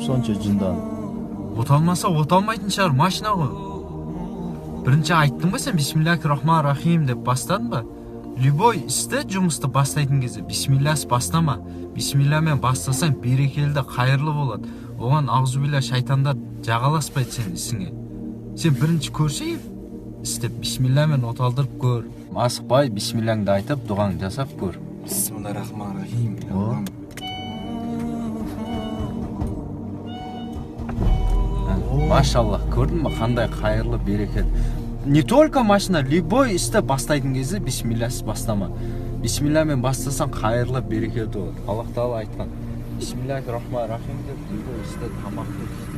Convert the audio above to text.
Сонша жынданып. Оталмаса, оталмайтын шығар, машина ғой. Бірінші айттың ба сен «Бисмиллахи рахман рахим» деп бастадың ба? Любой істі, жұмысты бастайтын кезде бисмилласыз бастама. Бисмиллямен бастасаң, берекелі, қайырлы болады. Оған, ағзубилля, шайтандар жағаласпайды сенің ісіңе. Сен бірінші көрсей, істеп, бисмиллямен оталдырып көр. Асықпай, бисмилляңды айтып, дұғаңды жасап көр. Бисмилла рахман рахим. О. Машаллах, көрдің ба, қандай қайырлы, берекелі. Не только машина, любой істі бастайтын кезде бисмилласыз бастама. Бисмиллямен бастасаң, қайырлы, берекелі болады. Аллах тағала айтқан: «Бисмиллахи рахман рахим» деп любой істі, тамақты.